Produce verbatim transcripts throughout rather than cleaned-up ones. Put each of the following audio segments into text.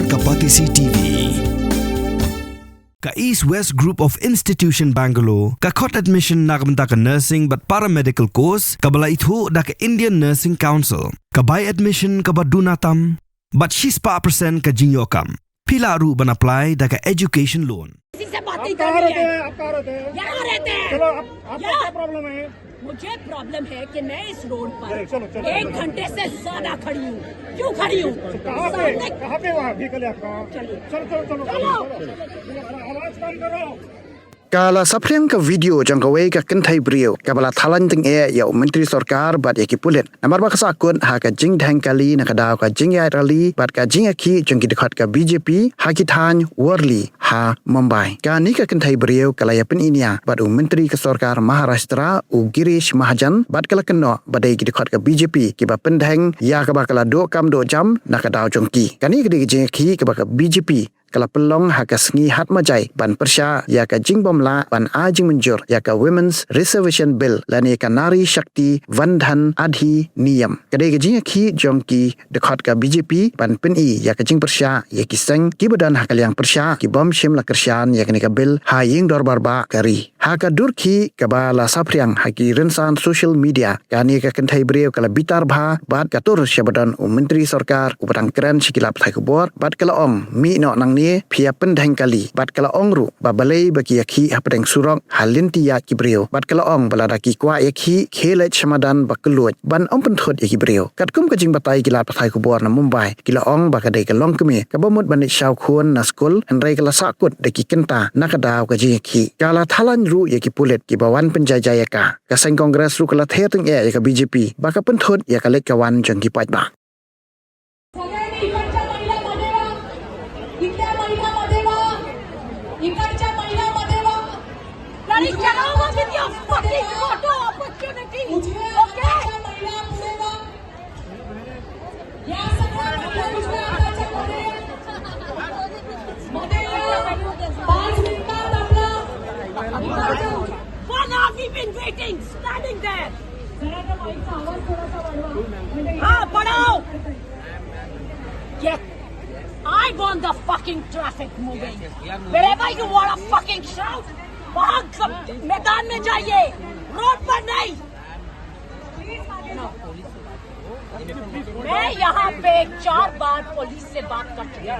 Ka Batesi T V. Ka East West Group of Institution Bangalore ka khot admission na ka bynta ka nursing bad paramedical course kaba la ithuh da ka Indian Nursing Council. Ka bai admission kaba duna tam bad shispah percent ka jingïoh kam. Phi lah ruh ban apply da ka education loan. किसी से बातें आप कहाँ करनी रहते है। हैं? आप कहाँ रहते हैं? यहाँ रहते हैं। चलो, आप, आपका यहाँ। क्या प्रॉब्लम है? मुझे प्रॉब्लम है कि मैं इस रोड पर अरे, चलो, चलो, एक चलो। घंटे से ज्यादा खड़ी हूँ। क्यों खड़ी हूँ? कहाँ पे? सामने कहाँ पे वहाँ व्हीकल है आपका? चलिए। चलो, चलो, चलो, चलो। चलो। आवाज कम करो। Ka la saphriang ka video jong kawei ka kynthei briew kaba la thalan tyngeh ïa u myntri sorkar bad ïa ki pulit. Namar ba ka sahkut ha ka jingdheng kali na ka daw ka jingïaid rally bad ka jingïakhih jong ki dkhot ka B J P ha ki thaiñ Worli ha Mumbai. Kane ka kynthei briew ka la ïa pyni nia bad u myntri ka sorkar Maharashtra u Girish Mahajan bad ka la kynnoh ba dei ki dkhot ka B J P kiba pyndheng ïa kaba ka la duh kam duh jam na ka daw jong ki. Kane ka dei ka jingïakhih kaba ka B J P ka la pynlong ha ka sngi Hatmajai ban pyrshah ïa ka jingbym lah ban ai jingmynjur ïa ka Women's Reservation Bill lane ka Nari Shakti Vandhan Adhiniyam. Ka dei ka jingïakhih jong ki dkhot ka B J P ban pyni ïa ka jingpyrshah ïa ki seng kiba don ha ka liang pyrshah ki bym shym la kyrshan ïa kane ka bill ha ïing dorbar bah ka ri. Ha ka dur khih kaba la saphriang ha ki rynsan social media, kane ka kynthei briew ka la bitar bha bad ka tur sha ba don u myntri sorkar uba dang kren sha ki lad pathai khubor bad ka la ong, mih noh nangne, phi ïa pyndheng kali. Bad ka la ong ruh ba balei ba ki ïakhih hapdeng surok ha lynti ïaid ki briew. Bad ka la ong ba lada ki kwah ïakhih, khie leit sha madan ba kylluid ban ym pynthut ïa ki briew. Katkum ka jingbatai ki lad pathai khubor na Mumbai, ki la ong ba ka dei ka longkmie kaba mut ban leit shaw khun na skul, hynrei ka la sahkut da ki kynta na ka daw ka jingïakhih. Ka la thalan ruh ïa ki pulit kiba wan pynjaijai ïa ka. Ka seng Congress ruh ka la ther tyngeh ïa ka B J P ba ka pynthut ïa ka leit ka wan jong ki paidbah. इकडच्या महिला मध्ये वा, इकडच्या महिला मध्ये वा. Bloody get over with your fucking photo opportunity. Okay? या सगळ्या महिला उजव्या हाताच्या मध्ये, मध्ये या. पाच मिनिटात आपला One hour we've been waiting, standing there. जरा त्या माईकचा आवाज थोडासा वाढवा. म्हणजे हाँ, बढ़ाओ. Yes. I want the fucking traffic moving. Wherever you wanna fucking shout, वहाँ ग-, मैदान में जाइए, रोड पर नहीं. मैं यहाँ पे चार बार पुलिस से बात कर चुकी हूँ.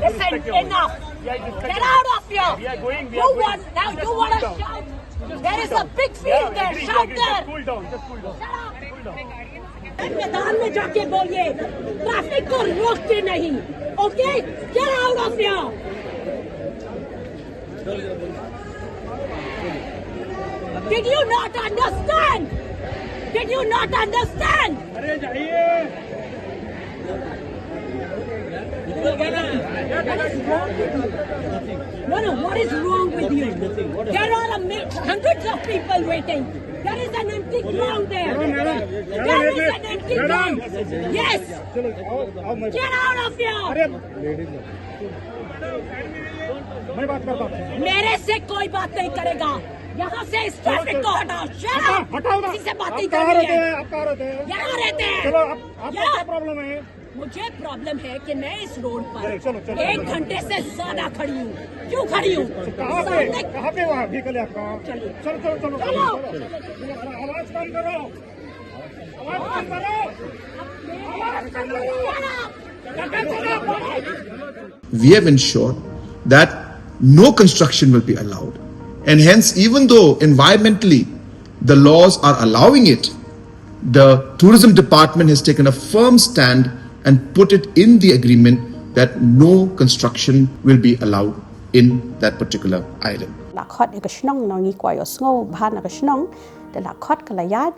Listen, enough. Get out of here. You want, now you wanna shout. There is a big field there. Shout there. Shut up. मैदान में जाके बोलिए, ट्रैफिक को रोकते नहीं. Okay? Get out of here. Did you not understand? Did you not understand? अरे जाइए. No, no, what is wrong with you? There are a mi-, hundreds of people waiting. There is an empty ground there. There is an empty ground. Yes. Get out of here. मैं बात करता हूँ. मेरे से कोई बात नहीं करेगा. यहाँ से इस ट्रैफिक को हटाओ. Shut up. हटाओ ना. किसी से बात नहीं करनी है. आप कहाँ रहते हैं? यहाँ रहते हैं. चलो, आप, आपका क्या प्रॉब्लम है? मुझे प्रॉब्लम है कि मैं इस रोड पर एक घंटे से ज्यादा खड़ी हूँ. क्यों खड़ी हूँ? कहाँ पे, कहाँ पे वहाँ व्हीकल है आपका? चलिए. चलो, चलो, चलो, चलो. आवाज कम करो. आवाज कम करो. आवाज कम करो. We have ensured that no construction will be allowed. And hence, even though environmentally the laws are allowing it, the tourism department has taken a firm stand and put it in the agreement that no construction will be allowed in that particular island. La khot ïa ka shnong, ngi kwah ïohsngew bha na ka shnong, da la khot ka la ïaid.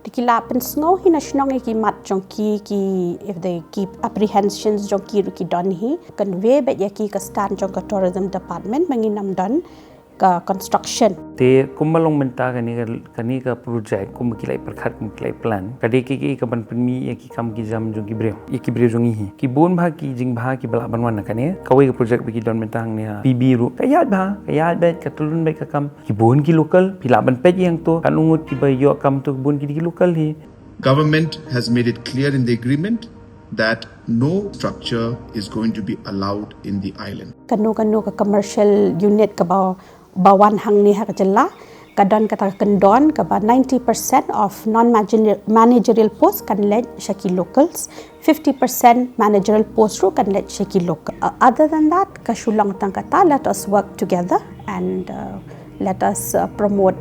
Te ki la pynsngew hi na shnong ïa ki mat jong ki, ki, if they keep apprehensions jong ki ruh ki don hi. Convey beit ïa ki ka stand jong ka tourism department ba ngin ym don ka construction. Te kumba long mynta kane ka, kane ka project kumba ki la pyrkhat, kumba ki la plan, ka dei ka, ka, ka ban pynmih ïa ki kam ki jam jong ki briew, ïa ki briew jong ngi hi. Ki bun bha ki jingbha kiba lah ban wan na kane. Kawei ka project ba ki don mynta hangne ha P B ruh ka ïaid bha, ka ïaid beit, ka tylli beit ka kam. Ki bun ki local, phi lah ban peit ïa hangto, katno ngut kiba ïoh kam to, ki bun ki dei ki local hi. Government has made it clear in the agreement that no structure is going to be allowed in the island. Kano kano ka commercial unit kaba ba wan hangne ha ka jylla ka don kata ka kyndon kaba ninety percent of non managerial post kan leit sha ki locals, fifty percent managerial post ruh kan leit sha ki local. Uh, other than that, ka shu long tang kata, let us work together and uh, let us uh, promote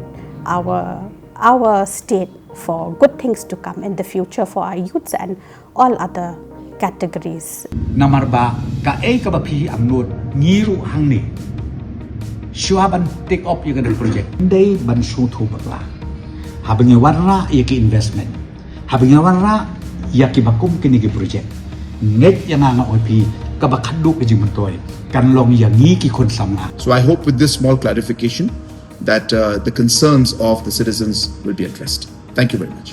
our our state for good things to come in the future for our youths and all other categories. Namar ba kaei kaba phi angnud ngi ruh hangne, shuwa ban take up ïa kane ka project, dei ban sngewthuh bakla. Haba ngi wanrah ïa ki investment, haba ngi wanrah ïa kiba kum kine ki project, ngeit ïa nga, nga ong ïa phi, kaba khadduh ka jingmyntoi kan long ïa ngi ki khun samla. So I hope with this small clarification that uh, the concerns of the citizens will be addressed. Thank you very much.